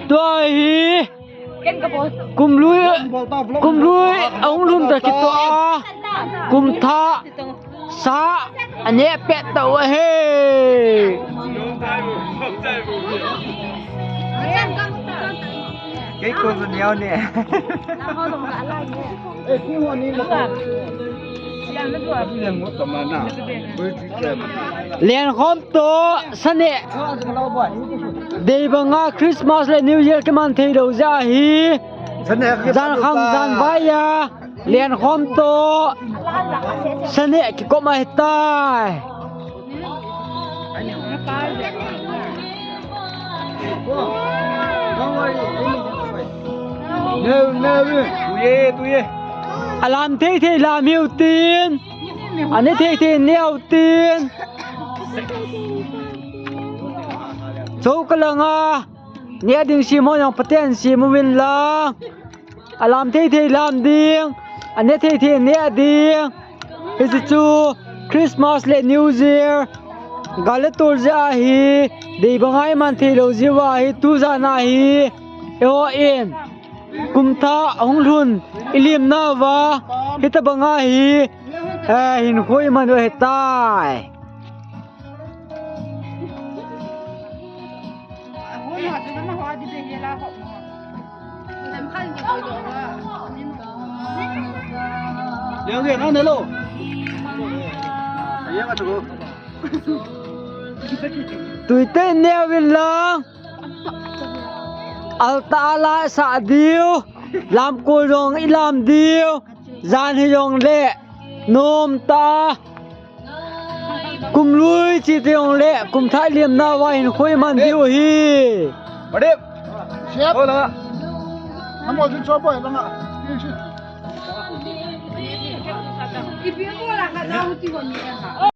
ໂຕະຫີ ກຸມລຸຍ ກຸມລຸຍ ເອົາລຸນຕະກິດໂຕະ ກຸມທະ ສະ ອາເນະເປະໂຕະເຮ. ເກັກໂກນສ່ວນດຽວນີ້ ເອີຍ ກູຮອດນີ້ລະ ແລ່ນຄອມໂຕ ສະເນະ ເດບັງງາ ຄຣິສມາສ ແລະ ນິວເຢຍ ກະມັນເທໂດ ຈາຮີ ຈານຄຳ ຈານໄວຍາ ແລ່ນຄອມໂຕ ສະເນະ ກິໂກະມາເຮຕາຍ ອາລາມເທເທ ລາມຫິວຕີນ ອາເນເທເທ ແນວຕີນ ໂຊກະລະງາ ເນຍດິງ ຊີມອນ ຍອງປະເຕນ ຊີມະວິນລາ ອາລາມເທເທ ລາມດິງ ອາເນເທເທ ເນຍດິງ ເຮຊິຈູ ຄຣິສມາສ ແລະ ນິວເຢຍ ກາເລໂຕ ຈາຮີ ເດບັງງາ ມານເທໂລ ຈິວາຮີ ຕູຈານາຮີ ເອໂອເອັນ ກຸມທະ ຫົງທຸນ ອີລິມນາວາ ເຮຕະບັງງາຮີ ເອີ ຫີນໂຄຍມາໂນເຮຕາຍ. ຕຸຍເຕນແນວວິນລາງ ອາລຕາອາລາສະດິວ ລາມໂກຢອງ ອີລາມດິວ ຈານຮະຢອງແລະ ໂນມຕາ ກຸມລຸຍ ຈີຕະຢອງແລະ ກຸມທະລຽມນາວາ ຫີນໂຄຍມັນດິວຮີ ມາດິ ເຊຟ ໂອ້ລະ ນະໂມ ຊິນຊອບອຍລະງະ.